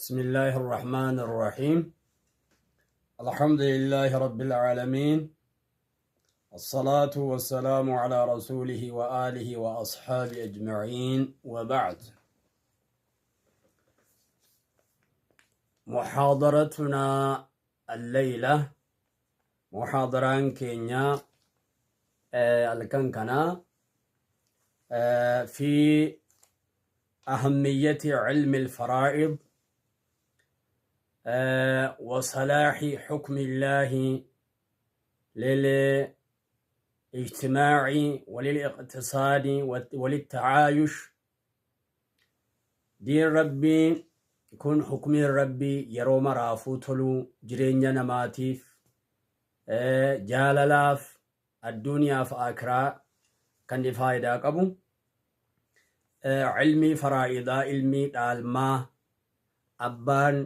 بسم الله الرحمن الرحيم. الحمد لله رب العالمين، الصلاة والسلام على رسوله وآله وأصحابه أجمعين، وبعد. محاضرتنا الليلة، محاضران كينيا الكنكنة، في أهمية علم الفرائض وصلاح حكم الله للاجتماع وللاقتصاد وللتعايش. Diin Rabbii kun, hukmiin Rabbii yeroo maraafuu toluu jireenya namaatiif, jaalalaaf, adduniyaaf akiraa kan faayidaa qabu. Ilmii faraa'idaa, ilmii dhaalmaa, abbaan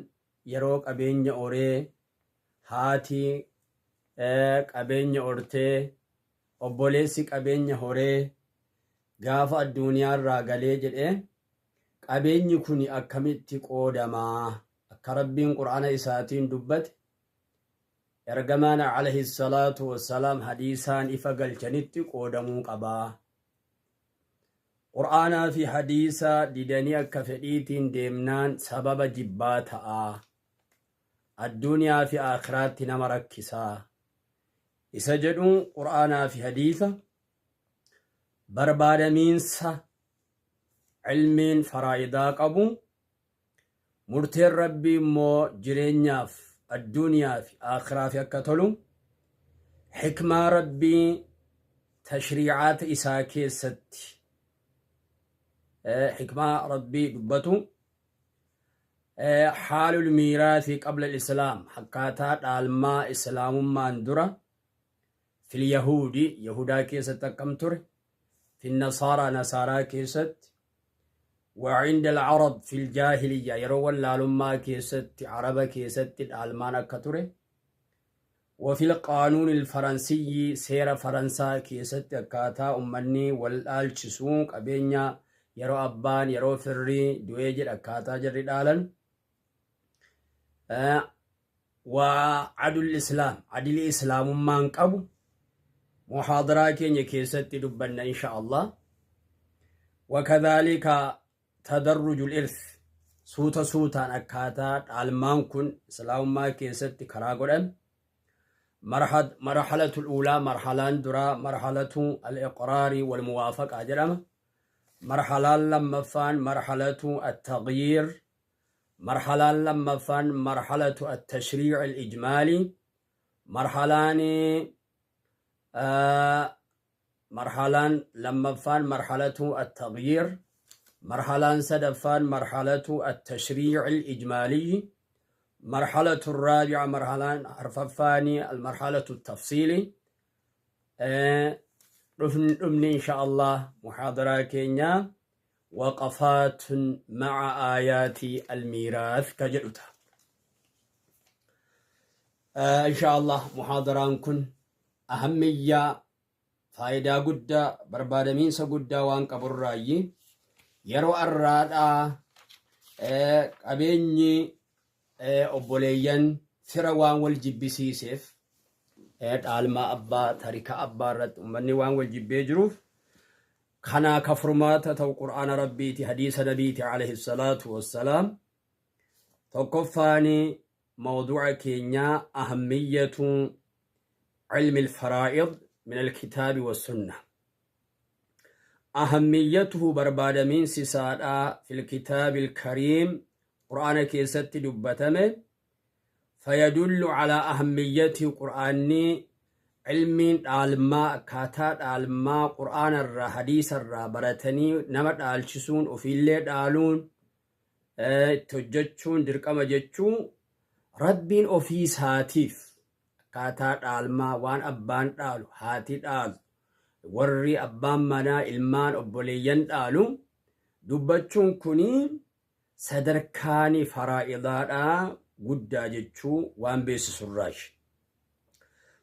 yeroo qabeenya horee, haati qabeenya hortee, obboleessi qabeenya horee, gaafa adduniyaarraa galee jedhee qabeenyi kun akkamitti qoodamaa, akka Rabbiin Qur'aana isaatiin dubbate, ergamaan alayhi salaatu wassalaam hadiisaan ifa galchanitti qoodamuu qabaa. Qur'aanaa fi hadiisa didanii akka fedhiitiin deemnaan sababa jibbaa ta'aa. Addunyaa fi aakhiraatti nama rakkisaa. Isa jedhu Qur'aanaa fi hadiisa barbaadamiinsa ilmiin faraa'idaa qabu, murteen Rabbii immoo jireenyaaf addunyaa fi aakhiraaf akka tolu, xikmaa Rabbii tashriicaata isaa keessatti xikmaa Rabbii dubbatu, haalul miiraathi qabla islaam, akkaataa dhaalmaa islaamummaan dura, fil yahuudi, yahudaa keessatti akkam ture, fi nasaaraa, nasaaraa keessatti, وعند العرب في الجاهلية، yeroo wallaalummaa keessatti araba keessatti dhaalmaan akka ture، وفي القانون الفرنسي، seera Faransaa keessatti akkaataa ummanni wal dhaalchisuu, qabeenya yeroo abbaan, yeroo firrii du'ee jedha akkaataa jarri dhaalan، وعدل الإسلام، adili islaamummaan qabu muhaadaraa keenya keessatti dubbanna insha Allah. وكذلك تدرج الإرث، suuta suutaan akkaataa dhaalmaan kun islaamummaa keessatti karaa godhan. مرحلة الأولى، marhalaan duraa مرحلة الإقرار والموافقة jedhama. Marhalaan lammaffaan مرحلة التغيير. Marhalaan lammaffaan مرحلة التشريع الإجمالي. Marhalaan lammaffaan مرحلة التغيير. Marhalaan sadaffaan مرحلة التشريع الإجمالي. مرحلة الرابعة، marhalaan arfaffaani المرحلة التفصيلي. Dhumni إن شاء الله muhaadaraa keenya وقفات مع آيات الميراث ka jedhu ta'a. إن شاء الله muhaadaraan kun ahammiyyaa, faayidaa guddaa, barbaadamiinsa guddaa waan qaburraayyi yeroo arraadhaa qabeenyi obboleeyyan fira waan wal jibbisiiseef, dhaalmaa abbaa, tarika abbaa irratti ummanni waan wal jibbee jiruuf, kanaa ka furmaata ta'u Qur'aana Rabbiiti, hadiisa nabiiti alayhi salaatu wassalaam. Tokkoffaani mawduuca keenyaa أهمية علم الفرائض من الكتاب والسنة. أهميته، barbaadamiinsi isaadhaa، في الكتاب الكريم، qur'aana keessatti dubbatame. فيدل على أهميته، qur'aanni ilmiin dhaalmaa, akkaataa dhaalmaa qur'aana irraa hadiisa irraa baratanii nama dhaalchisuun, ofiillee dhaaluun, itti hojjechuun dirqama jechuu. Rabbiin ofii isaatiif akkaataa dhaalmaa, waan abbaan dhaalu, haati dhaalu, warri abbaan manaa, ilmaan, obboleeyyan dhaalu dubbachuun kuni sadarkaani faraa'idaadhaa guddaa jechuu waan beeksisurraashi.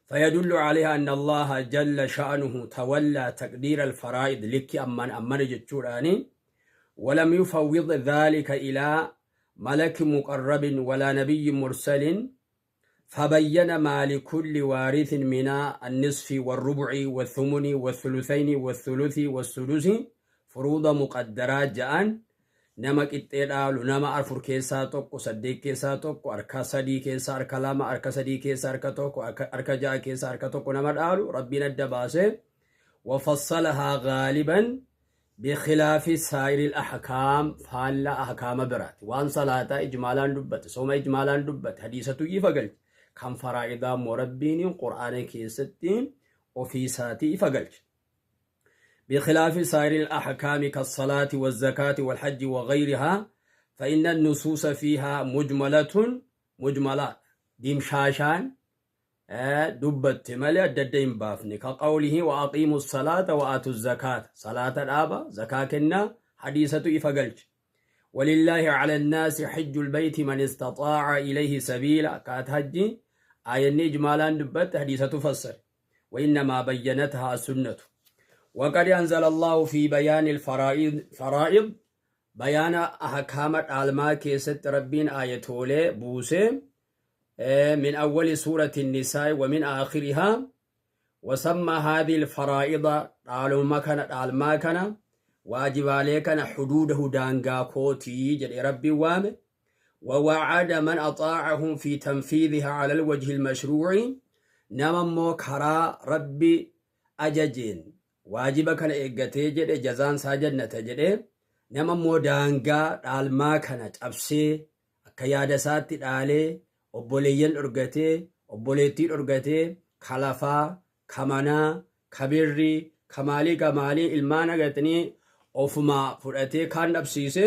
فيدل عليها أن الله جل شأنه تولى تقدير الفرائض لك أمن أمن جتشوراني ولم يفوض ذلك إلى ملك مقرب ولا نبي مرسل. فبين ما لكل وارث من النصف والربع والثمن والثلثين والثلث والسدس فروض مقدرات جa'an. Nama qixxee dhaalu, nama afur keessaa tokko, saddeet keessaa tokko, harka sadii keessaa harka lama, harka sadii keessaa harka tokko, harka ja'a keessaa harka tokko nama dhaalu Rabbiin adda baase. وفصلها غالبا بخلاف سائر الأحكام، فالا أحكام برات وان صلاة إجمالا دبت، صوم إجمالا دبت، حديثة إفقلت كم فرائض مربين قرآن كيستين وفي ساتي إفقلت. بخلاف سائر الأحكام كالصلاة والزكاة والحج وغيرها، فإن النصوص فيها مجملة، مجملة ديم شاشان دبت مالي الدين بافني، كقوله وأقيموا الصلاة وآتوا الزكاة. صلاة الآبا زكاة كنا حديثة إفقلت. ولله على الناس حج البيت من استطاع إليه سبيلا، كات حجي آية إجمالا دبت، حديثة تفسر. وإنما بينتها السنة. وقد أنزل الله في بيان الفرائض فرائض بيان أحكام العلماء كيست ربين آية تولي بوسي من أول سورة النساء ومن آخرها. وسمى هذه الفرائض على كان واجب عليك حدوده دانغا كوتي جل ربي وام. ووعد من أطاعهم في تنفيذها على الوجه المشروع. نممو كرا ربي أججين واجب كان إيغتي جل جزان ساجنة جل. نممو دانغا علما كانت أبسي كيادة ساتي عليه obboleeyyan dhorgatee, obboleettii dhorgatee, kalafaa, kamanaa, kabirrii, kamaalii kamaalii ilmaan agatanii ofuma fudhatee kaan dhabsiise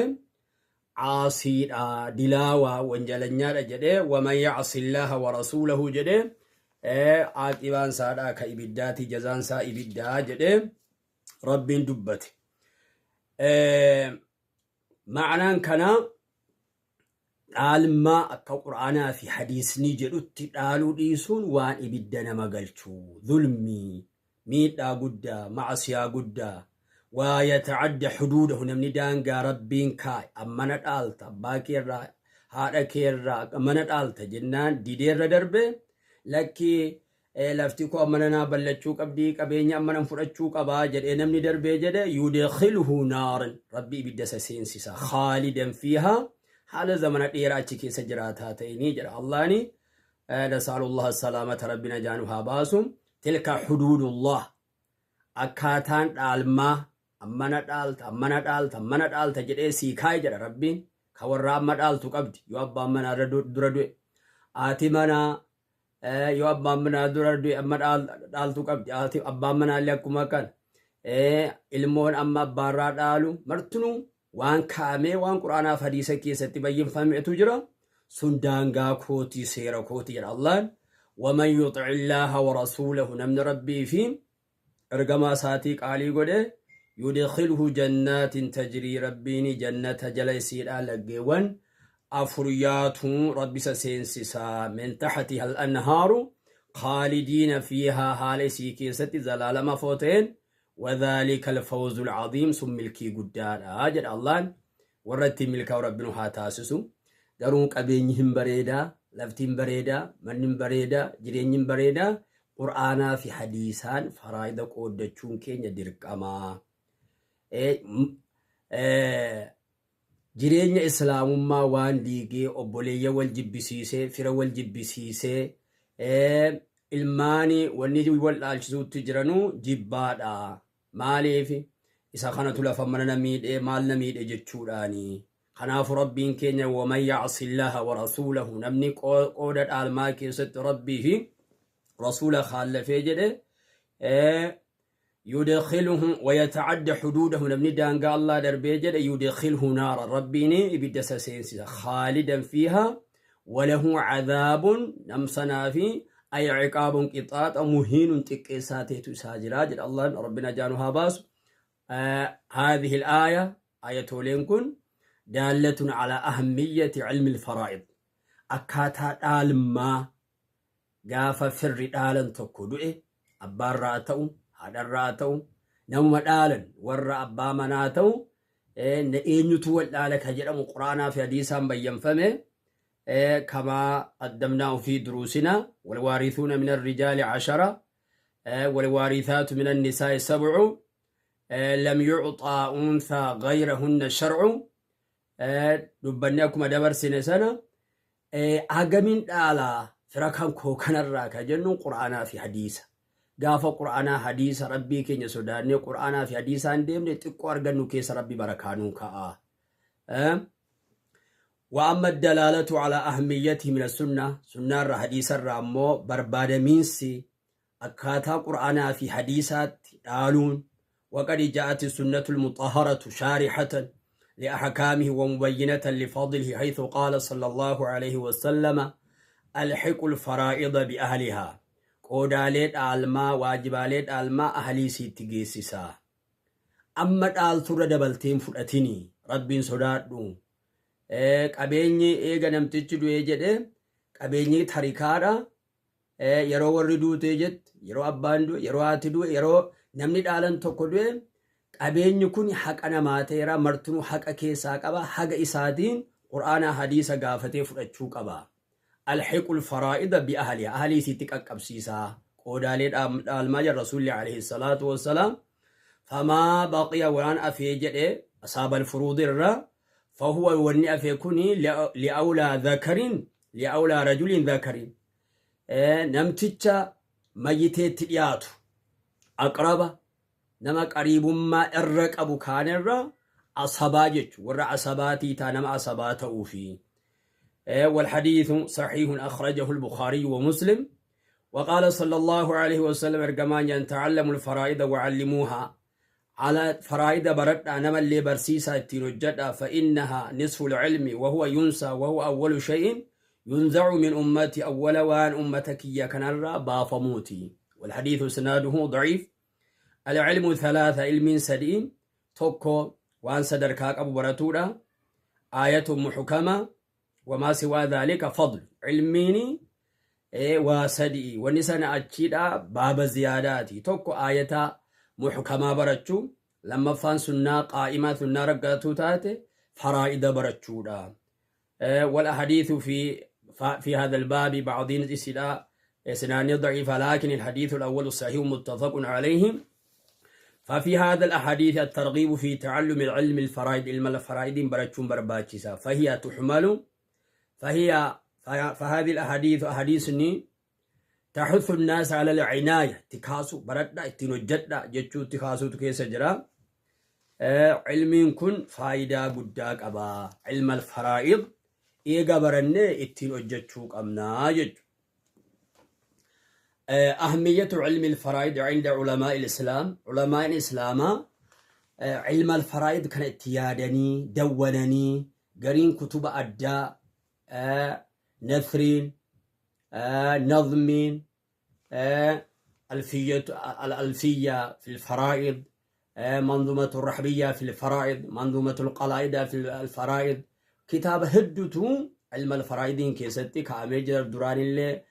caasiidha, dilaawaa, wanjalanyaadha jedhee. Waman yacsi illaaha warasuulahu jedhee aaqibaan isaadha ka ibiddaati, jazaan isaa ibiddaa jedhee Rabbiin dubbate. Ma'anaan kanaa dhaalmaa akka Qur'aanaa fi hadiisni jedhutti dhaaluu dhiisuun waan ibidda nama galchuu, zulmii, miidhaa guddaa, macasiyaa guddaa. Waa yatacadda xuduudahu, namni daangaa Rabbiin kaa'e, ammana dhaalta abbaa keerraa, haadha keerraa ammana dhaalta jennaan dideerra darbe, lakkii lafti koo ammana naa ballachuu qabdii, qabeenya ammana fudhachuu qabaa jedhee namni darbee jedhe, yudkhiluhu naaran, Rabbi ibidda isa seensisa, khaalidan fiihaa, haala zamana dheeraa achi keessa jiraataa ta'anii jedha Allaani. Nasalullah salaamata, Rabbina jaanu haa baasu. Tilka xuduudullah, akkaataan dhaalmaa ammana dhaalta, ammana dhaalta, ammana dhaalta jedhee sii kaa'e jedha Rabbiin. Ka warra amma dhaaltu qabdi yoo abbaan manaa dura du'e, haati manaa yoo abbaan manaa dura du'e amma dhaaltu qabdi, haati abbaan manaa illee akkuma kana, ilmoon amma abbaarraa dhaalu martinuu waan kaa'amee waan Quraanaaf hadiisa keessatti bayyinfameetu jira. Sun daangaa kootii, seera kootii jedha Allaan. ومن يطع الله ورسوله، namni Rabbii fi ergamaa isaatii qaalii godhe, يدخله جنات تجري، Rabbiin jannata jala isiidhaan laggeewwan afur yaatu Rabbi isa seensisaa, من تحتها الأنهار خالدين فيها، haala isii keessatti zalaalama footeen. وذلك الفوز العظيم، sun milkii guddaadha jedha Allaan. Warra ittiin milkaa'u Rabbi nu haa taasisu. Garuu qabeenyi hin bareedaa, lafti hin bareedaa, manni hin bareedaa, jireenyi hin bareedaa, Qur'aanaa fi hadiisaan faraayida qooddachuun keenya dirqamaa. Jireenya Islaamummaa waan diigee, obboleeyyan wal jibbisiisee, fira wal jibbisiisee, ilmaani wanni wal dhaalchisuutti jiranuu jibbaadha. Maaliif isa kanatu lafa mana na miidhee, maal na miidhe jechuudhaani. Kanaafu Rabbiin keenya ومن يعص الله ورسوله, namni qooda dhaalmaa keessatti Rabbii fi rasuula kaallafee jedhe, يدخله ويتعد حدوده, namni daangaa Allah darbee jedhe, يدخله نارا, Rabbiin ibidda isa seensisa, خالدا فيها وله عذاب, namsanaa fi ay عقاب qixaaxa مهين xiqqeessaa ta'etu isaa jira jedha Allah. Rabbina jaanu haa baasu. هذه الآية, آية kun دالة على أهمية علم الفرائض, akkaataa dhaalmaa gaafa firri dhaalan tokko du'e, abbaarraa ta'u, haadharraa ta'u, namuma dhaalan, warra abbaa manaa ta'u. Eenyutu wal dhaala ka jedhamu Quraanaa fi hadiisaan bayyanfame. Kamaa qaddamnaahu fi duruusina walwaariisuuna min arrijaali 10 walwaariisaatu min annisaa'i 7 lam yucxaa unthaa gayrahunna sharcu dubbanne akkuma dabarsine sana hagamiin dhaalaa fira kan koo kanarraa ka jennu Qur'aanaa fi hadiisa. Gaafa Qur'aanaa hadiisa Rabbii keenya sodaannee Qur'aanaa fi hadiisaan deemne xiqqoo argannu keessa Rabbi barakaa nuu ka'a. Wa amma addalaalatu alaa ahammiyyatihi mina sunna, sunnaarra hadiisarra ammoo barbaadamiinsi akkaataa Qur'aanaa fi hadiisaatti dhaaluun waqad ja'ati sunnatul mutahharatu shaarihatan liahkaamihi wa mubayyinatan lifadlihi haythu qaala sallallahu alayhi wa sallama alhiqul faraa'ida bi ahlihaa qoodaalee dhaalmaa waajibaalee dhaalmaa ahlii isiitti geessisaa. Amma dhaalturra dabaltee hin fudhatini Rabbiin sodaadhu. Qabeenyi eega namtichi du'ee jedhe qabeenyi tarikaadha. Yeroo warri duutee jette yeroo abbaan du'e yeroo haati du'e yeroo namni dhaalan tokko du'e qabeenyi kun haqa namaa ta'eera martinuu haqa keessaa qaba haga isaatiin Qur'aanaa hadiisa gaafatee fudhachuu qaba. Alhiqul faraa'ida bi ahliha ahlii isiitti qaqqabsiisaa qoodaalee dhaalmaa jedha Rasuulli alayhi salaatu wassalaam. Famaa baqiya waan afee jedhe asaabal furuudi irra fahuwa wanni afee kuni li'awlaa dhakarin li'awlaa rajulin dhakarin namticha mayyiteetti dhiyaatu aqraba nama qariibummaa irra qabu kaanirra asabaa jechu warra asabaatii taa nama asabaa ta'uufi. والحديث صحيح أخرجه البخاري ومسلم وقال صلى الله عليه وسلم إرجمان أن تعلموا الفرائض وعلموها على فرائض برد نما اللي برسيسا التنجد فإنها نصف العلم وهو ينسى وهو أول شيء ينزع من أمتي أول وان أمتك يا كنرى بافموتي والحديث سناده ضعيف. العلم ثلاثة علم سدين توكو وان صدركاك أبو براتورا آية محكمة وما سوى ذلك فضل علميني وسدي ونسان أتشيدا باب زياداتي توكو آية محكمة براتشو لما فان سنة قائمة سنة رقاتو تاتي فرائد براتشودا. والأحاديث في هذا الباب بعضين الإسلاء سنان ضعيفة لكن الحديث الأول الصحيح متفق عليه. ففي هذا الأحاديث الترغيب في تعلم العلم الفرائض علم الفرائض براتشون برباتشيسا فهي تحمل فهي فهذه الأحاديث أحاديث تحث الناس على العناية تكاسو بردا تنجدا جتشو تكاسو تكيس جرا علم كن فايدة قداك أبا علم الفرائض إيغا برنة اتنجتشو أمنا جتشو. أهمية علم الفرائض عند علماء الإسلام علماء الإسلام علم الفرائض كان اتيادني دونني قرين كتب أداء نثرين نظمين ألفية الألفية في الفرائض منظومة الرحبية في الفرائض منظومة القلائد في الفرائض كتاب هدتو علم الفرائض كيستي كاميجر دوران اللي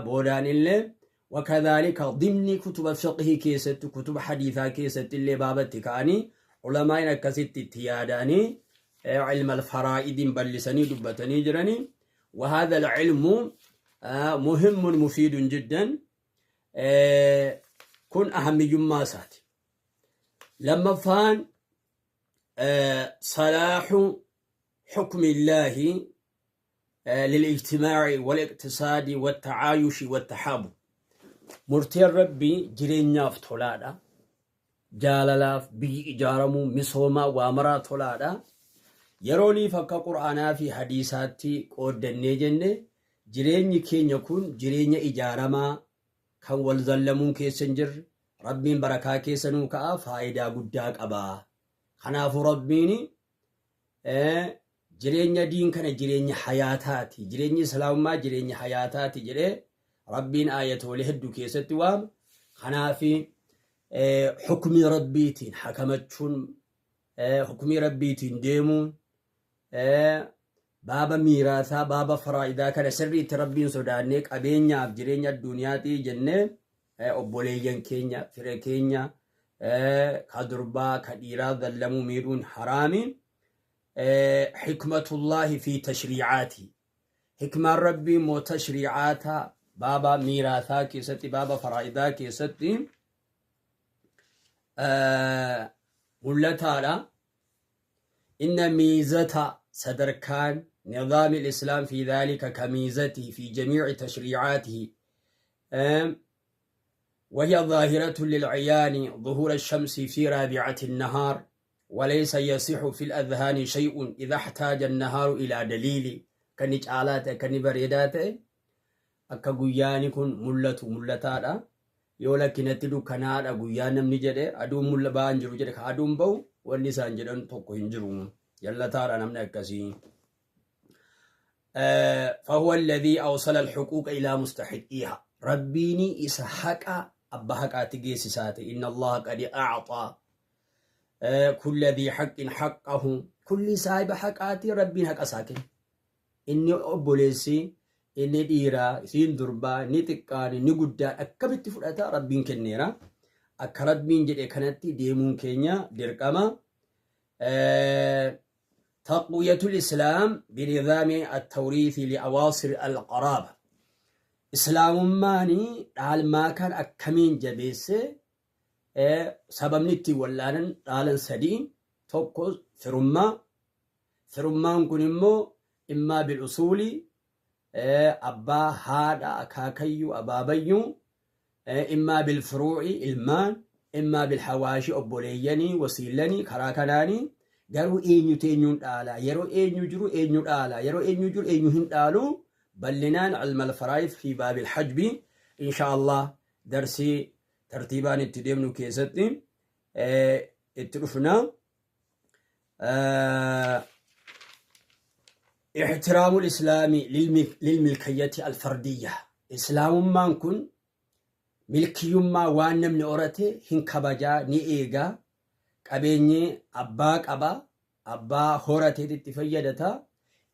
بودان اللي وكذلك ضمن كتب الفقه كيست كتب حديثة كيست اللي بابتك كاني علماء كست تياداني علم الفرائض بلسني دبتني جرني. وهذا العلم مهم مفيد جدا كن أهم ما ساتي لما فان صلاح حكم الله للاجتماع والاقتصاد والتعايش والتحابب مرتي ربي جرين طلادا جالالاف بي إجارمو مسوما وامرا طلادا يروني فكا قرآنا في حديثاتي قودني جنة jireenyi keenya kun jireenya ijaaramaa kan wal zallamuun keessa hin jirre Rabbiin barakaa keessa nuu ka'a faayidaa guddaa qaba. Kanaafuu Rabbiin jireenya diin kana jireenya hayaataati jireenyi islaamummaa jireenya hayaataati jedhee Rabbiin aayatoolee hedduu keessatti waama. Kanaafi hukumii Rabbiitiin hakamachuun hukumii Rabbiitiin deemuun baaba miiraasaa baaba faraa'idaa kana sirriitti Rabbiin sodaannee qabeenyaaf jireenya adduniyaatii jennee obboleeyyan keenya fira keenya Ka durbaa ka dhiiraa zallamuu miidhuun haraami. Hikmatullaahi fi tashriicaati. Hikmaan Rabbii immoo tashriicaata baaba miiraasaa keessatti, baaba faraa'idaa keessatti mul'ataadha. Inna miizata sadarkaan nizaami islaam fi dhaalika ka miizatihi fi jamiici tashriicaatihi وهي ظاهرة للعيان ظهور الشمس في رابعة النهار، وليس يصح في الأذهان شيء إذا احتاج النهار إلى دليل. Kan caalaa ta'e, kan bareedaa ta'e, akka guyyaani kun mul'atu mul'ataadha. Yoo lakkinatti dukkanaadha guyyaa namni jedhe, aduun mul'a ba'an jiru jedhe, ka aduun ba'u wanni isaan jedhan tokko hin jiru. Jallataadha namni akkasii. فهو الذي أوصل الحقوق إلى مستحقيها. Rabbiini isa haqa abba haqaatti geessisaate. إن الله قد أعطى كل ذي حق حقه. Kulli saahiba haqaati Rabbiin haqa isaa kenne. Inni obboleessi inni dhiiraa, isiin durbaa, inni xiqqaan, inni guddaan akkamitti fudhata Rabbiin kenneera. Akka Rabbiin jedhe kanatti deemuun keenya dirqama. تقوية الإسلام بنظام التوريث لأواصر القرابة. Islaamummaani dhaalmaa kan akkamiin jabeesse? Sababni ittiin wallaanan dhaalan sadii. Tokko firummaa. Firummaan kun immoo immaa بالأصول, abbaa, haadha, akaakayyuu, abaabayyuu, immaa بالفروع, ilmaan, immaa بالحواشي, obboleeyyanii, wasiillanii. Karaa kanaanii garuu eenyutu eenyuun dhaala? Yeroo eenyu jiru eenyu dhaala? Yeroo eenyu jiru eenyu hin dhaalu? Bal'inaan علم الفرائض في باب الحجب إن شاء الله darsii tartiibaan itti deemnu keessatti itti dhufna. احترام الإسلام للملكية الفردية. Islaamummaan kun milkiyyummaa waan namni horate hin kabajaa, ni eegaa. Qabeenyi abbaa qaba, abbaa horateet itti fayyadata.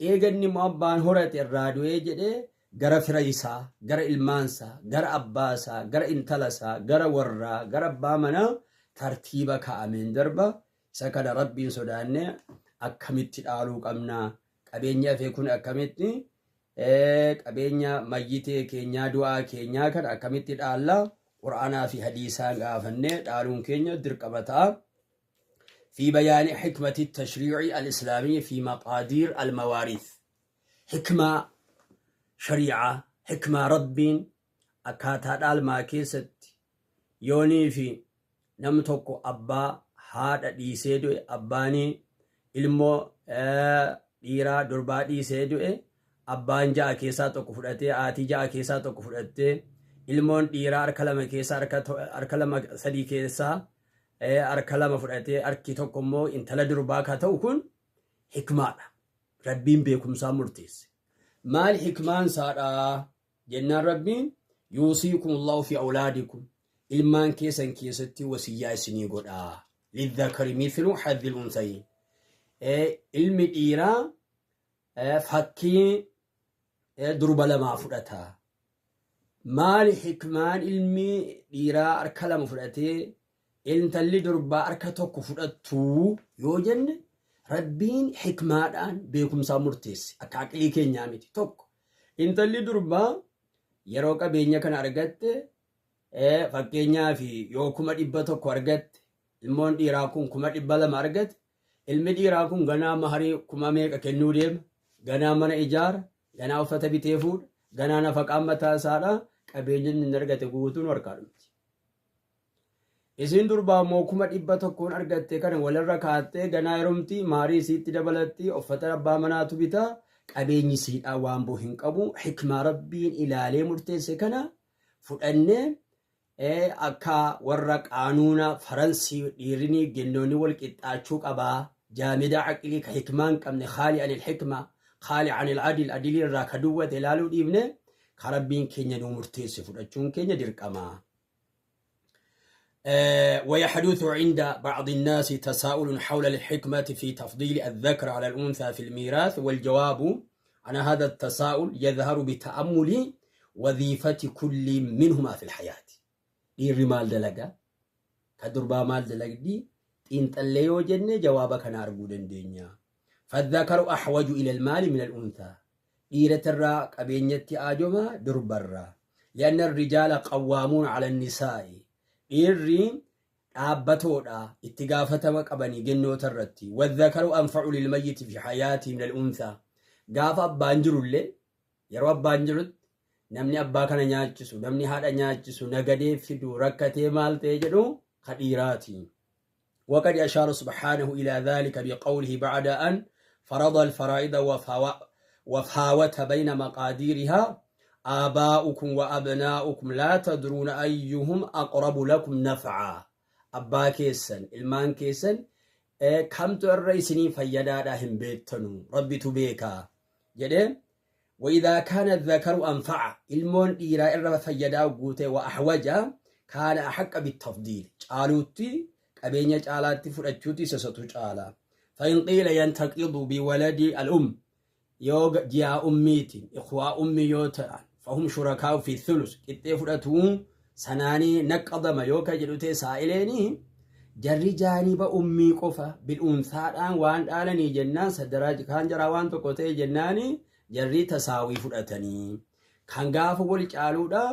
Eeganni immoo abbaan horate irraa du'ee jedhee gara fira isaa, gara ilmaansaa, gara abbaasaa, gara intalasaa, gara warraa, gara abbaa manaa tartiiba kaa'ameen darba. Isa kana Rabbiin sodaanne akkamitti dhaaluu qabna? Qabeenya hafee kun akkamitti, qabeenya mayyitee keenyaa, du'aa keenyaa kana akkamitti dhaalla? Qur'aanaa fi hadiisaan gaafannee dhaaluun keenya dirqama ta'a. في بيان حكمة التشريع الإسلامي في مقادير المواريث. حكمة شريعة، حكمة ربين akkaataa dhaalmaa keessatti yoonii fi namni tokko abbaa haadha dhiisee du'e, abbaanii ilmoo dhiiraa durbaa dhiisee du'e, abbaan ja'a keessaa tokko fudhatee, haatii ja'a keessaa tokko fudhattee, ilmoon dhiiraa harka lama keessaa harka lama, sadii keessaa harka lama fudhatee, harki tokko immoo intala durbaa ka ta'u, kun hikmaadha. Rabbiin beekumsaa murteesse. Maal hikmaan isaadhaa jennaan, Rabbiin يوصيكم الله في أولادكم, ilmaan keessan keessatti wasiyyaa isinii godhaa. للذكر مثل حظ الأنثيين. Ilmi dhiiraa fakkii durba lamaa fudhata. Maali hikmaan ilmi dhiiraa harka lama fudhatee intalli durbaa harka tokko fudhattu yoo jenne, Rabbiin hikmaadhaan beekumsaa murteesse, akka aqlii keenyaa miti. Tokko, intalli durbaa yeroo qabeenya kana argatte, fakkeenyaaf yoo 100,000 argatte, ilmoon dhiiraa kun 200,000 argate, ilmi dhiiraa kun ganaa maharii kuma meeqa kennuu deema, ganaa mana ijaara, ganaa uffata bitee fuudha, ganaa nafaqaan mataa isaadha, qabeenya inni argate guutuun harkaa dhumti. Isiin durbaa immoo 100,000n argatte kana walirra kaattee ganaa heerumti, maarii isiitti dabalatti, uffata abbaa manaatu bitaa, qabeenyi siidhaa waan bu'u hin qabu. Hikmaa Rabbiin ilaalee murteesse kana fudhannee akka warra qaanuuna Faransii dhiirinii gennoonni wal qixxaachuu qabaa, jaamida aqlii ka hikmaa hin qabne, خالي عن الحكمة، خالي عن العدل, adilii irraa ka duwwate ilaaluu dhiibne, ka Rabbiin keenya nuu murteesse fudhachuun keenya dirqama. ويحدث عند بعض الناس تساؤل حول الحكمة في تفضيل الذكر على الأنثى في الميراث، والجواب عن هذا التساؤل يظهر بتأمل وظيفة كل منهما في الحياة. Dhiirri maal dalagaa? Ka durbaa maal dalagdi? Xiinxallee yoo jenne jawaaba kana arguu dandeenya. Fadhakaru ahwaju ila almaali min al-unthaa. Dhiiratirraa qabeenyatti aajoma durbarraa. Lianna ar-rijaala qawwaamuun ala an-nisaa'i. Dhiirri dhaabbatoodha, itti gaafatama qabanii gennoota irratti. Wadhakaru anfa'u lilmayyiti fi hayaatihi min al-unthaa. Gaafa abbaan jirullee, yeroo abbaan jirutti namni abbaa kana nyaachisu, namni haadha nyaachisu, nagadee fidu, rakkatee maal ta'e jedhu ka dhiiraati. وقد أشار سبحانه إلى ذلك بقوله بعد أن فرض الفرائض وفاوت بين مقاديرها آباؤكم وأبناؤكم لا تدرون أيهم أقرب لكم نفعا. Abbaa keessan, ilmaan keessan kamtu irra isinii fayyadaadha hin beektanu, Rabbitu beeka jedhee. وإذا كان الذكر أنفع ilmoon dhiiraa irra fayyadaa guute وأحوج كان أحق بالتفضيل caaluutti qabeenya caalaatti fudhachuutti isa satu caala. فإن قيل ينتقض بولد الأم yoo jiyaa ummiitiin ikhwaa ummi yoo ta'an فهم شركاء في الثلث qixxee fudhatuu sanaanii naqqadama yoo ka jedhu ta'e saa'ileeni jarri jaaniba ummii qofa bil'uunsaadhaan waan dhaalanii jennaan sadaraa kaan jaraa waan tokko ta'e jennaani jarri tasaawii fudhatanii kan gaafa wal caaluudha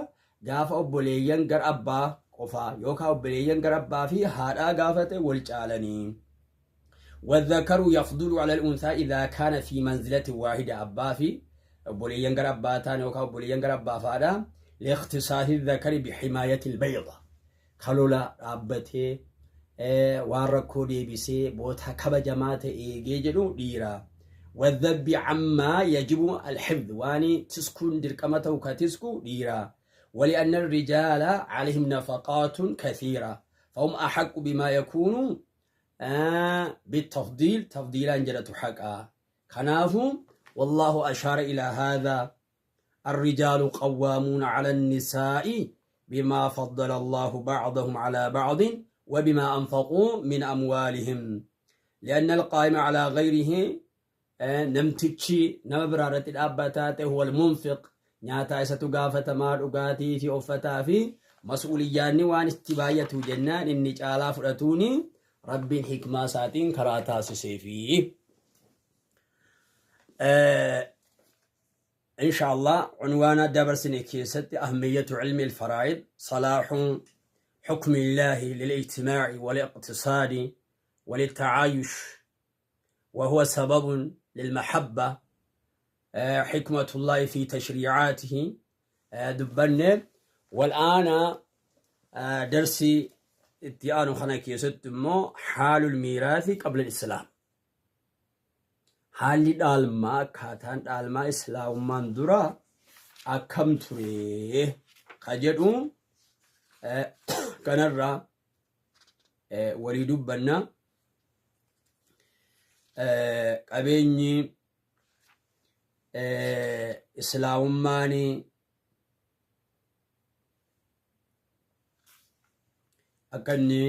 gaafa obboleeyyan gar abbaa qofaa yookaan obboleeyyan gar abbaa fi haadhaa gaafa ta'e wal caalanii. والذكر يفضل على الأنثى إذا كان في منزلة واحدة أبا في obboleeyyan gara abbaa ta'an yookaan obboleeyyan gara abbaa fa'aadha. لاختصاص الذكر بحماية البيضة ka lola dhaabbatee waan rakkoo deebisee boota kabajamaa ta'e eegee jedhu dhiira. والذب عما يجب الحفظ waan tiskuun dirqama ta'u ka tisku dhiira. ولأن الرجال عليهم نفقات كثيرة فهم أحق بما يكون بالتفضيل تفضيلا جلت حقا كناف والله أشار إلى هذا الرجال قوامون على النساء بما فضل الله بعضهم على بعض وبما أنفقوا من أموالهم لأن القائم على غيره namtichi nama biraa irratti dhaabbataa ta'e huwal munfiq nyaataa isatu gaafatamaa dhugaatii fi uffataa fi mas'uuliyyaanni waan itti baay'atu jennaan inni caalaa fudhatuuni Rabbiin hikmaa isaatiin karaa taasiseefi. Insha Allah unwaana dabarsine keessatti ahmiyyatu ilmi alfaraa'id salaahu حكم الله للاجتماع والاقتصاد وللتعايش وهو سبب للمحبة حكمة الله في تشريعاته dubbanne. والآن درسي itti aanu kana keessatti immoo حال الميراث قبل الإسلام haalli dhaalmaa akkaataan dhaalmaa islaamummaan dura akkam ture ka jedhu kanarraa walii dubbanna. Qabeenyi islaamummaan akka inni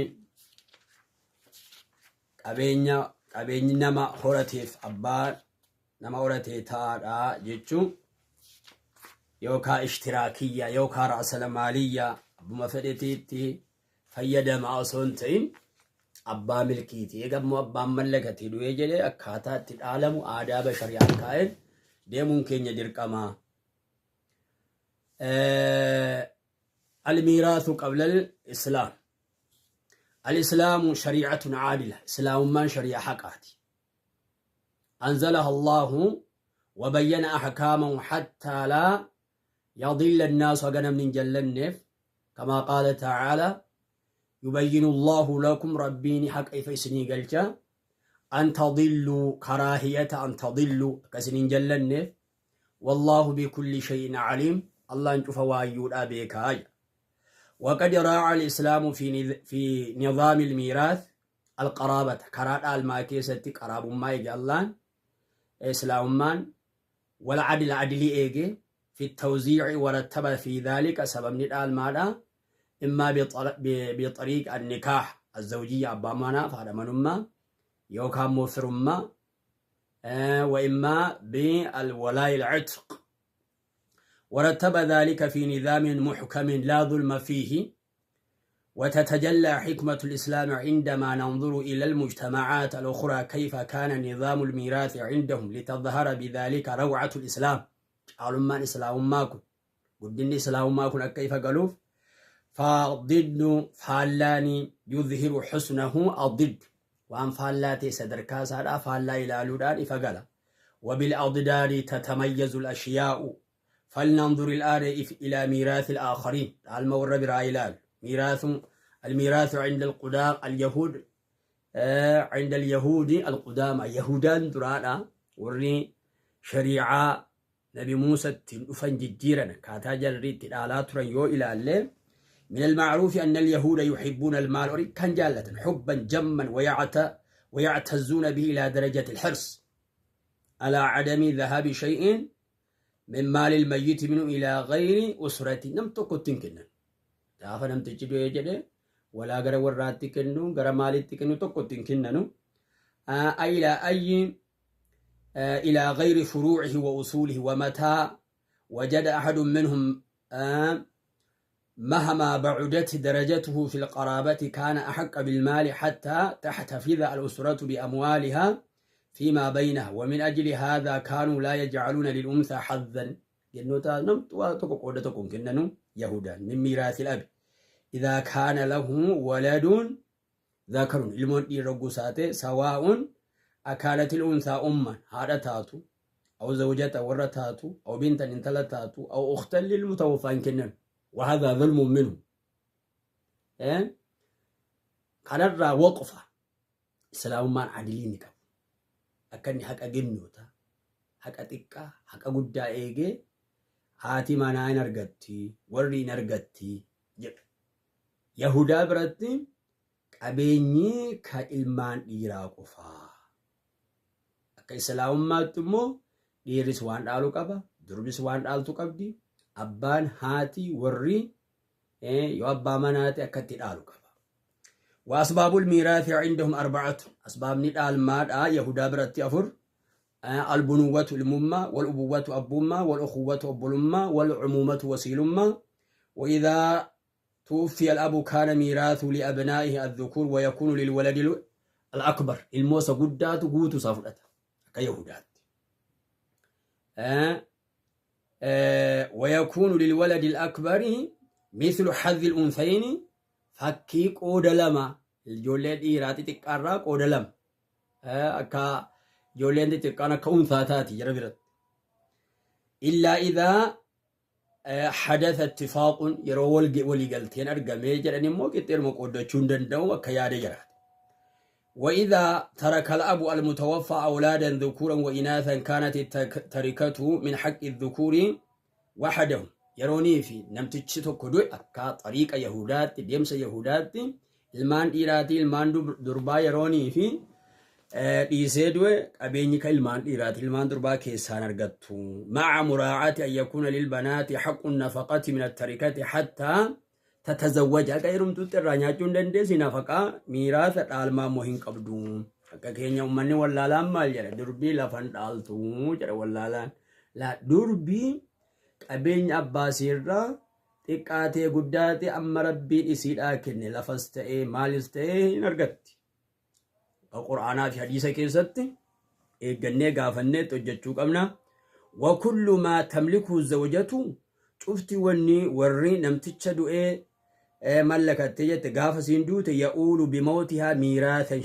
qabeenya qabeenyi nama horateef abbaa nama horatee ta'aadha jechuun yookaa ishtiraakiyya yookaa ra'asala maaliyya abbuma fedhetiitti fayyadama osoo hin ta'in abbaa milkiiti. Eega immoo abbaan mallakate du'ee jedhee akkaataa itti dhaalamu aadaaba shari'aan kaa'een deemuun keenya dirqama. Almiiraasu qabla islaam. Al-islaamu shari'atun caadila. Islaamummaan shari'a haqaati. أنزلها الله وبين أحكامه حتى لا يضل الناس وقنا من جلنف كما قال تعالى يبين الله لكم ربين حق إفسني قلت أن تضلوا كراهية أن تضلوا كسنين جلنف والله بكل شيء عليم الله نشوف وايود أبيك وقد راعى الإسلام في نظام الميراث القرابة كرات الماكيسة قراب ما يجي الله إسلام والعدل عدلي إيجي في التوزيع ورتب في ذلك سبب ندال ماذا إما بطريق النكاح الزوجية أبا منا فهذا منما يوكا موفرما وإما بالولاء العتق ورتب ذلك في نظام محكم لا ظلم فيه. وتتجلى حكمة الإسلام عندما ننظر إلى المجتمعات الأخرى كيف كان نظام الميراث عندهم لتظهر بذلك روعة الإسلام. Caalummaan islaamummaa kun, guddinni islaamummaa kun akka ifa galuuf. فالضد faallaani يظهر حسنه الضد waan faallaa ta'e sadarkaa isaadhaa faallaa ilaaluudhaan ifa gala. وبالأضداد تتميز الأشياء. فلننظر الآن إلى ميراث الآخرين. Dhaalma warra biraa ilaalu. ميراث الميراث عند القدام اليهود، عند اليهود القدامى. يهودان duraadha, warri shariicaa Nabi Muusattiin dhufan jijjiiran, akkaataa jarri itti dhaalaa turan yoo ilaalle. من المعروف أن اليهود يحبون المال كان جالة حبا جما ويعتزون به إلى درجة الحرص على عدم ذهاب شيء من مال الميت منه إلى غير أسرته. Nam tokkotti hin kennan. Gaafa namtichi du'ee jedhe walaa gara warraatti kennu, gara maalitti kennu, tokkotti hin kennanu. إلى أي إلى غير فروعه وأصوله. ومتى وجد أحد منهم مهما بعدت درجته في القرابة كان أحق بالمال حتى تحتفظ الأسرة بأموالها فيما بينها. ومن أجل هذا كانوا لا يجعلون للأنثى حظا. Jennota waa tokko qooda tokko hin kennanu Yahudaan من ميراث الأب إذا كان له ولد ذكر ilmoon dhiira gosaate سواء أكانت الأنثى أما haadha taatu أو زوجة warra taatu أو بنتا intala taatu أو أختا للمتوفى hin kennan. وهذا ظلم منه. Kanarraa waqfa islaamummaan adilii ni qabu, akka inni haqa gennoota, haqa xiqqaa, haqa guddaa eegee haati manaa hin argatti, warri hin argatti jedhu. Yahudaa biratti qabeenyi ka ilmaan dhiiraa qofaa. Akka islaamummaatti immoo dhiirris waan dhaalu qaba, durbis waan dhaaltu qabdi, abbaan, haati, warri yoo abbaa manaati akka itti dhaalu qaba. وأسباب الميراث عندهم أربعة. أسبابni dhaalmaadha Yahudaa biratti afur. البنوة ilmummaa, والأبوة abbummaa, والأخوة obbolummaa, والعمومة wasiilummaa. وإذا توفي الأب كان ميراث لأبنائه الذكور ويكون للولد الأكبر. Ilmoo isa guddaatu guutuu isaa fudhata akka Yahudaatti. ويكون للولد الأكبر مثل حظ الأنثيين. Fakkii qooda lama, ijoollee dhiiraa xixiqqaarraa qooda lama, akka ijoolleen xixiqqaan akka unsaa taati jara biratti. إلا إذا حدث اتفاق yeroo waliigalteen argamee jedhan immoo qixxeeruma qooddachuu hin danda'u akka yaada jiraate. وإذا ترك الأب المتوفى أولادا ذكورا وإناثا كانت التركة من حق الذكور وحدهم. Yeroonii fi namtichi tokko du'e akka xariiqa Yahudaatti, deemsa Yahudaatti, ilmaan dhiiraatii ilmaan durbaa yeroonii fi dhiisee du'e qabeenyi ka ilmaan dhiiraati, ilmaan durbaa keessaan argattu. مع مراعاة أن يكون للبنات حق النفقة من التركة حتى تتزوج. Akka heerumtutti irraa nyaachuu hin dandeessi, nafaqaa miiraasa dhaalmaa immoo hin qabdu. Akka keenya uummanni wallaalaan maal jedha? Durbii lafan dhaaltu jedha wallaalaan. Laa, durbii qabeenya abbaasiirraa xiqqaatee guddaatee amma Rabbiin isiidhaa kenne lafas ta'ee maalis ta'ee hin argatti. Qur'aanaa fi hadiisa keessatti eeggannee gaafannee hojjechuu qabna. وكل ما تملكه الزوجة cufti wanni warri namticha du'ee mallakattee jette gaafa siin duute يؤول بموتها ميراثا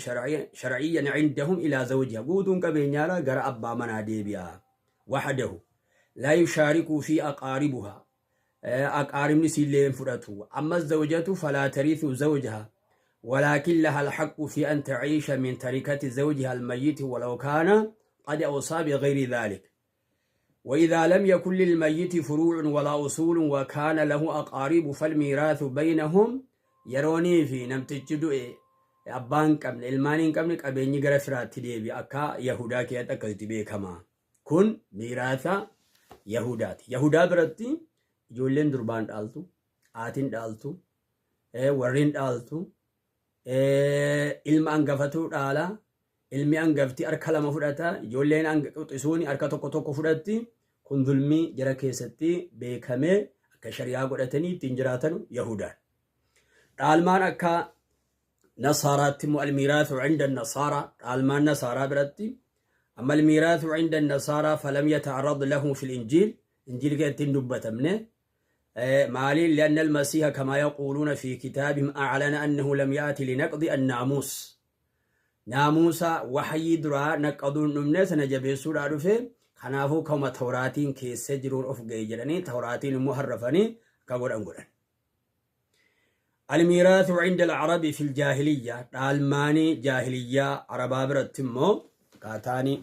شرعيا عندهم إلى زوجها. Guutuun qabeenyaadha gara abbaa manaa deebi'a. وحده لا يشارك فيه أقاربها. Aqaaribni siillee hin fudhatu. أما الزوجة فلا ترث زوجها ولكن لها الحق في أن تعيش من تركة زوجها الميت ولو كان قد أوصى بغير ذلك. وإذا لم يكن للميت فروع ولا أصول وكان له أقارب فالميراث بينهم. Yeroonii fi namtichi du'e abbaan qabne, ilmaan hin qabne, qabeenyi gara firaatti deebi'a akka Yahudaa keessatti akkasitti beekama. Kun miiraasa Yahudaati. Yahudaa biratti ijoolleen durbaan dhaaltu, haatiin dhaaltu, warreen dhaaltu, ilma hangafatu dhaala, ilmi hangafti harka lama fudhata, ijoolleen quxisuun harka tokko tokko fudhatti. Kun zulmii jara keessatti beekamee akka shari'aa godhatanii ittiin jiraatan Yahudaan. Dhaalmaan akka nasaaraatti immoo الميراث عند النصارى, dhaalmaan nasaaraa biratti, أما الميراث عند النصارى فلم يتعرض له في الإنجيل, إنجيل keessatti hin dubbatamne. Maaliin? لأن المسيح كما يقولون في كتابهم أعلن أنه لم يأتي لنقض الناموس, naamusa waxyii duraa naqqaduun dhumne, sana jabeessuudhaa dhufe. Kanaafuu kama tawraatiin keessa jiruun of ga'e jedhanii, tawraatiin immoo harrafanii akka godhan godhan. الميراث عند العرب في الجاهلية, dhaalmaanii jaahiliyyaa arabaa biratti immoo kaataanii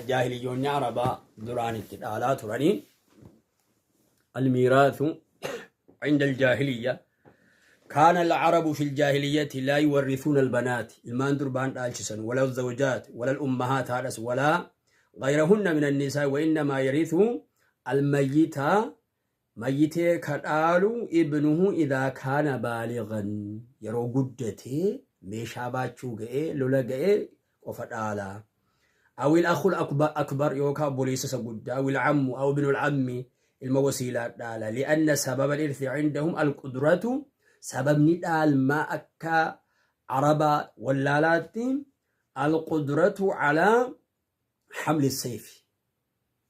jaahiliyyoonni arabaa duraan itti dhaalaa turanii. الميراث عند الجاهلية, كان العرب في الجاهلية لا يورثون البنات, ilmaan durbaa hin dhaalchisan, ولا الزوجات ولا الأمهات haadhas, ولا غيرهن من النساء, وإنما يرث الميت, mayyitee ka dhaalu, ابنه إذا كان بالغا, yeroo guddatee meeshaa baachuu ga'ee lola ga'ee qofa dhaala, أو الأخ الأكبر, yookaan obboleessa isa guddaa, أو العم أو ابن العم, ilma wasiilaa dhaala. لأن سبب الإرث عندهم القدرة, sababni dhaalmaa akka araba wallaalaatti القدرة على حمل السيف,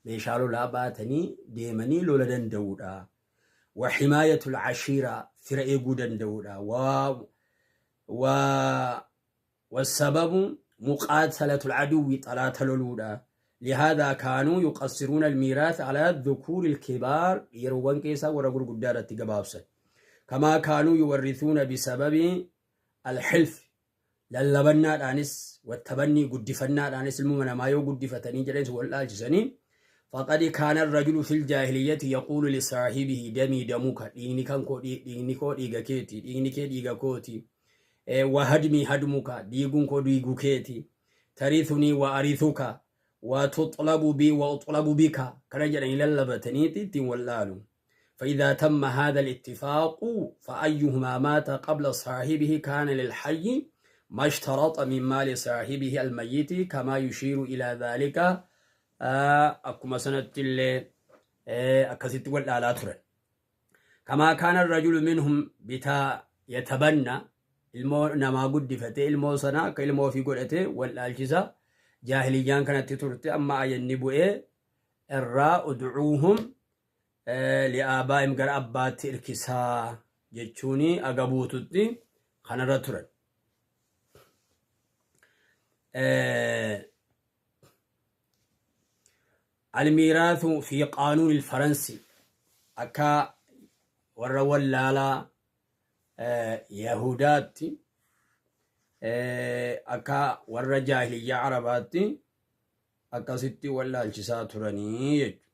meeshaa lolaa baatanii deemanii lola danda'uudha. وحماية العشيرة, fira eeguu danda'uudha. والسبب مقاتلة العدو, xalaata loluudha. لهذا كانوا يقصرون الميراث على الذكور الكبار, yeroowwan keessaa warra gurguddaa irratti gabaabsan. كما كانوا يورثون بسبب الحلف, lallabannaadhaanis, والتبني, guddifannaadhaanis, ilmuma namaa yoo guddifatanii jedhanis wal dhaalchisanii. فقد كان الرجل في الجاهلية يقول لصاحبه دمي دمك, dhiigni kan koo dhiigni koo dhiiga keeti, dhiigni kee dhiiga kooti, وهدمي هدمك, diiguun koo diiguu keeti, ترثني وأرثك وتطلب بي وأطلب بك, kana jedhanii lallabataniiti ittiin wallaalu. فإذا تم هذا الاتفاق فأيهما مات قبل صاحبه كان للحي ما اشترط من مال صاحبه الميت, كما يشير إلى ذلك, akkuma sanatti illee akkasitti wal dhaalaa turan. كما كان الرجل منهم بتا يتبنى, ilmoo namaa guddifate, ilmoo sana akka ilmoo ofii godhate wal dhaalchisa. Jaahiliyyaan kanatti turte. Amma ayanni bu'ee irraa ادعوهم لآبائهم, gara abbaatti irkisaa jechuun agabuututti kanarra turan. الميراث في قانون الفرنسي, akka warra wallaalaa Yahudaatti, akka warra jaahiliyyaa Arabaatti akkasitti wallaalchisaa turanii jechuudha.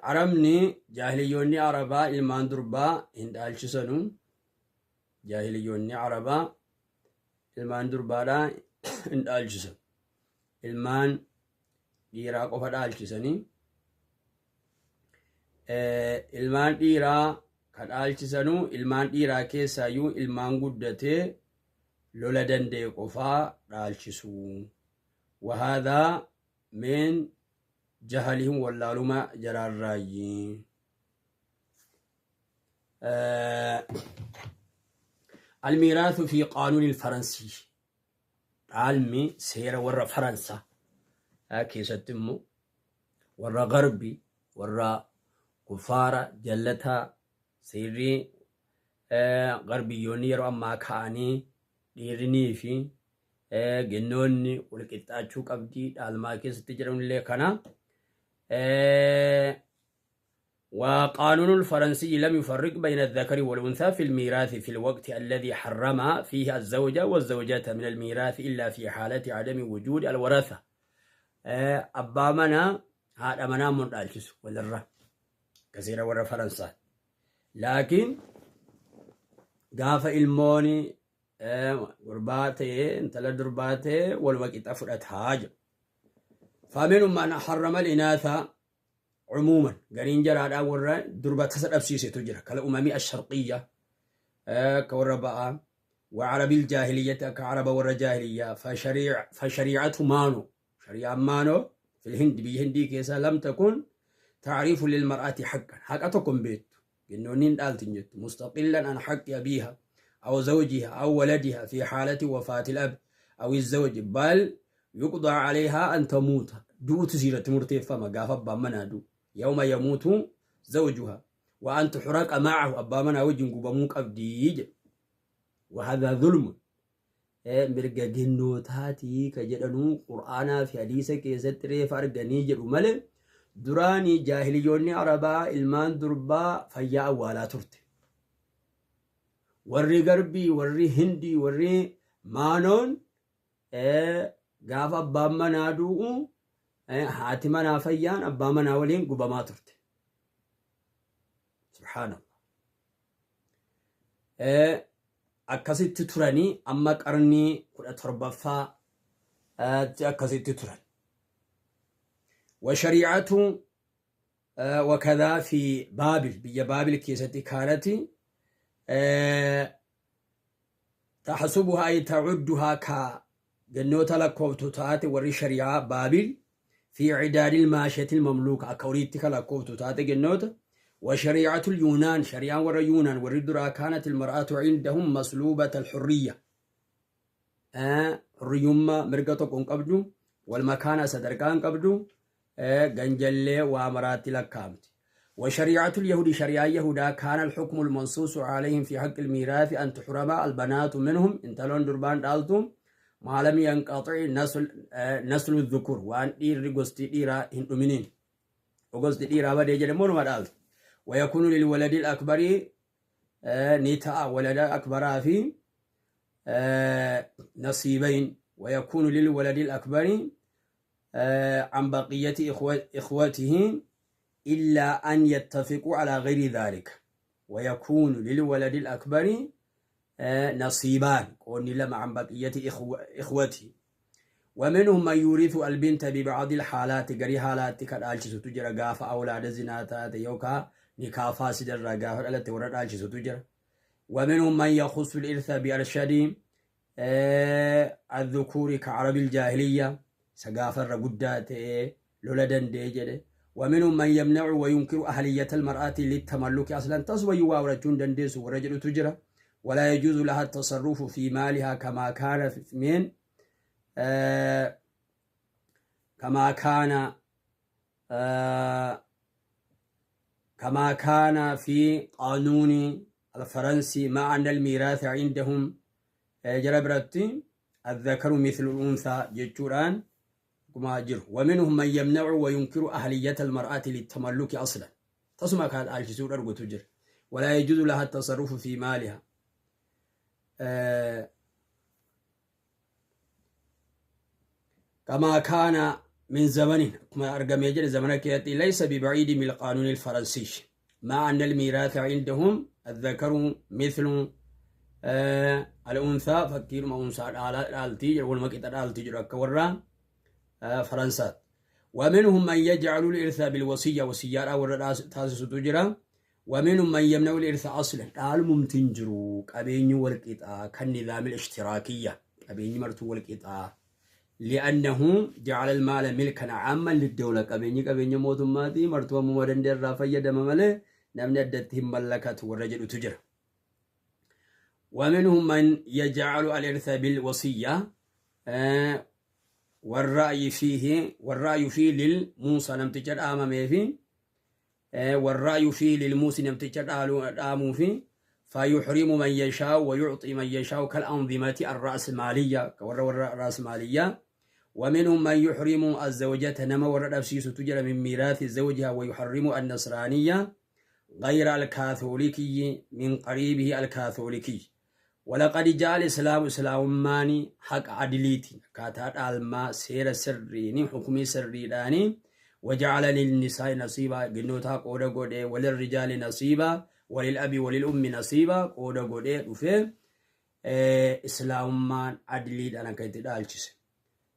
Arabni, jaahiliyyoonni Arabaa ilmaan durbaa hin dhaalchisanu. Jaahiliyyoonni Arabaa ilmaan durbaadhaa hin dhaalchisan. Ilmaan dhiiraa qofa dhaalchisanii. Ilmaan dhiiraa ka dhaalchisanuu ilmaan dhiiraa keessaayyuu ilmaan guddatee lola danda'e qofaa dhaalchisu. وهذا من جهلهم, wallaaluma jaraarraayyi. الميراث في قانون الفرنسي, dhaalmi seera warra Faransaa keessatti immoo, warra garbi, warra kufaara jallataa, seerri garbiyyoonni yeroo ammaa ka'anii dhiirrinii fi gennoonni wal qixxaachuu qabdii dhaalmaa keessatti jedhamullee kana. وقانون الفرنسي لم يفرق بين الذكر والأنثى في الميراث في الوقت الذي حرم فيه الزوجة والزوجات من الميراث إلا في حالة عدم وجود الورثة. Abbaa manaa haadha manaa mun dhaalchisu walirra kasiira warra Faransaa. Laakiin gaafa ilmooni gurbaa ta'ee intala durbaa ta'ee waluma qixa fudhataa jedhu. فمنهم من حرم الإناث عموما, gariin jaraadhaa warra durba tasa dhabsiisetu jira, كالأمم الشرقية, ka warra ba'aa, وعرب الجاهلية, akka araba warra jaahiliyyaa. فشريعة مانو, شريعة مانو في الهند, biyya hindii keessa, لم تكن تعرف للمرأة حقا, haqa tokko hin beektu. Gennoonni hin dhaalti hin jettu. Mustaqillan an haqqi abiiha aw zawjiha aw waladiha fi haalati wafaatil abi aw zawji bal yuqdaa alayhaa an tamuuta. Du'utu siirratti murteeffama gaafa abbaan manaa du'u. Yawma yamuutu zawjuha wa an tuxraqa ma'ahu abbaa manaa wajjin gubamuu qabdii jedhu. Wahadhaa zulmun. Mirga gennootaatii ka jedhanuu Qur'aanaa fi hadiisa keessatti reefa arganii jedhu malee duraanii jaahiliyyoonni Arabaa ilmaan durbaa fayyaa awwaalaa turte. Warri Garbii, warri Hindii, warri Maanoon gaafa abbaan manaa du'u haati manaa fayyaan abbaa manaa waliin gubamaa turte. Subhaanallah. Akkasitti turanii amma qarnii 17ffaa akkasitti turan. Washari'atu wakadaa fi Baabil biyya Baabil keessatti kaanati taxasubuhaa ay ta'udduhaa ka gannoota lakkooftu taate warri shari'aa Baabil fi cidaadil maashatil mamluuka akka horiitti ka lakkooftu taate gannoota. وشريعة اليونان شريعة ورا يونان وري درا كانت المرأة عندهم مسلوبة الحرية حريوما mirga tokko hin qabdu والمكانة sadarkaa hin qabdu ganjallee waa maraatti lakkaa'amti. وشريعة اليهود شريعة يهودا كان الحكم المنصوص عليهم في حق الميراث أن تحرم البنات منهم intalon durbaan dhaaltu ما لم ينقطع نسل الذكور waan dhiirri gosti dhiiraa hin dhuminiin gosti dhiiraa badee jedhe morma dhaaltu. ويكون للولد الأكبر نتاء ولد أكبر في نصيبين ويكون للولد الأكبر عن بقية إخوته إلا أن يتفقوا على غير ذلك. ويكون للولد الأكبر نصيبان قولني لما عن بقية إخوته. ومنهم من يورث البنت ببعض الحالات قري حالات كالآلشي تجرى قاف أولاد زناتات يوكا نكاح فاسد الرقاف التي ورد آلشي تجرى. ومنهم من يخص الإرث بأرشد الذكور كعرب الجاهلية سقاف الرقدات لولا ديجده. ومنهم من يمنع وينكر أهلية المرأة للتملك أصلا تصوى ورجون دندس ورجل تجرى ولا يجوز لها التصرف في مالها كما كان من كما كان كما كان في قانون الفرنسي مع أن الميراث عندهم جربرتي الذكر مثل الأنثى جتوران كما جر. ومنهم من يمنع وينكر أهلية المرأة للتملك أصلا تصمع كان الجسور أرجو تجر ولا يجوز لها التصرف في مالها كما كان من زمن كما أرقم يجري زمنك يأتي ليس ببعيد من القانون الفرنسي مع أن الميراث عندهم الذكر مثل الأنثى فكير ما أنثى التيجر والمكتر التيجر كورا فرنسا. ومنهم من يجعل الإرث بالوصية وصية أو تاسس تجرى. ومنهم من يمنع الإرث أصلا قال ممتنجرو قبين والقطاع كالنظام الاشتراكية قبين مرتو والقطاع لأنه جعل المال ملكا عاما للدولة قبين قبين موت ماتي مرتو ممرن در فيد ممله نمن ادتهم ملكت والرجل تجرى. ومنهم من يجعل الإرث بالوصية والرأي فيه والرأي فيه للموسى لم تجد أمامه فيه والرأي فيه للموسى لم تجد أمامه فيه فيحرم من يشاء ويعطي من يشاء كالأنظمة الرأسمالية والرأسمالية. ومنهم من يحرم الزوجة نما ورد تجرى من ميراث زوجها ويحرم النصرانية غير الكاثوليكي من قريبه الكاثوليكي. ولقد جاء الإسلام إسلام ماني حق عدليتي كاتات الماء سير سريني حكمي سريداني وجعل للنساء نصيبا جنوتا قودا قودا وللرجال نصيبا وللأب وللأم نصيبا قودا قودا وفي إسلام مان عدليت أنا كنت دالشس.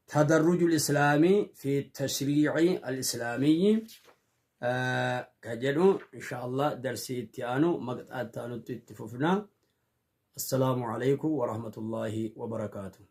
تدرج الإسلامي في التشريع الإسلامي كجدو إن شاء الله درسي تيانو مقطع تانو تتففنا. السلام عليكم ورحمة الله وبركاته.